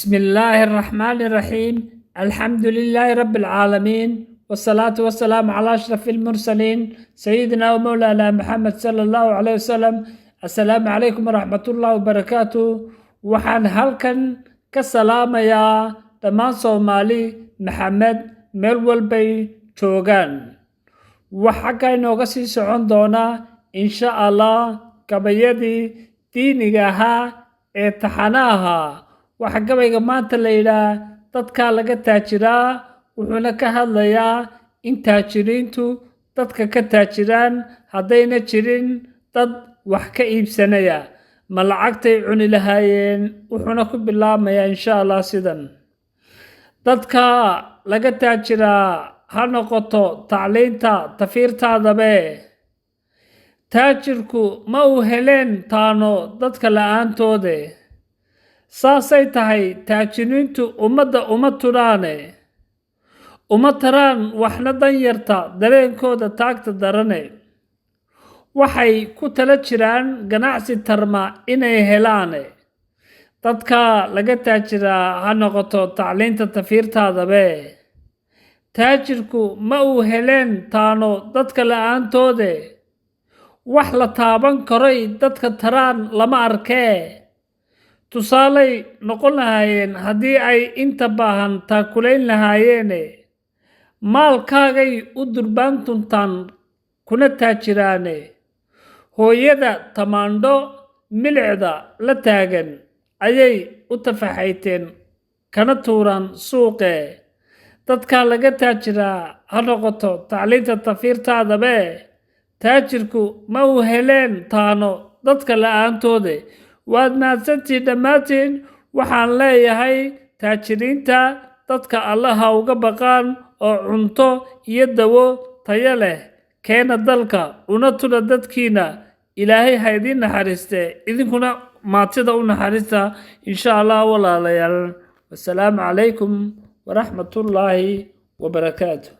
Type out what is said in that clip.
بسم الله الرحمن الرحيم، الحمد لله رب العالمين، والصلاة والسلام على أشرف المرسلين، سيدنا ومولانا محمد صلى الله عليه وسلم. السلام عليكم ورحمة الله وبركاته. Waxaan halkan ka salaamayaa dhammaan Soomaali Maxamed meel walbay joogaan. Waxa xagga inooga sii socon doonaa, insha Allah, gabayadii diiniga ahaa ee taxanaha. Waxa gabayga maanta la yidhaah "Dadkaa laga taajiraa", wuxuuna ka hadlayaa in taajiriintu dadka ka taajiraan haddayna jirin dad wax ka iibsanaya, ma lacagtay cuni lahaayeen? Wuxuuna ku bilaabmayaa, insha Allah, sidan: Dadka laga taajiraa, ha noqoto tacliinta tafiirtaadabe, taajirku ma uu heleen taano dadka la'aantoode. Saasay tahay taajiriintu ummadda uma tudhaane, uma taraan waxna danyarta dareenkooda taagta darane. Waxay ku tala jiraan ganacsi tarma inay helaane. Dadka laga taajiraa, ha noqoto tacliinta tafiirtaadabe, taajirku ma uu heleen taano dadka la'aantoode. Wax la taaban karoy dadka taraan lama arkee. Tusaalay noqon lahaayeen haddii ay inta baahan taakulayn lahaayeene. Maalkaagay u durbaan tuntaan kuna taajiraane. Hooyada tamaandho milicda la taagan ayay u tafaxayteen kana tuuraan suuqee. Dadka laga taajiraa, ha noqoto tacliinta tafiirtaadabe, taajirku ma uu heleen taano dadka la'aantoode. Waad mahadsantihiin dhammaantiin. Waxaan leeyahay taajiriinta dadka Allaha uga baqaan oo cunto iyo dawo tayo leh keena dalka, una tula dadkiina. Ilaahay ha idiin naxariiste, idinkuna maatida u naxariista, insha Allah. Walaalayaal, wasalaamu calaykum waraxmatullaahi wabarakaatu.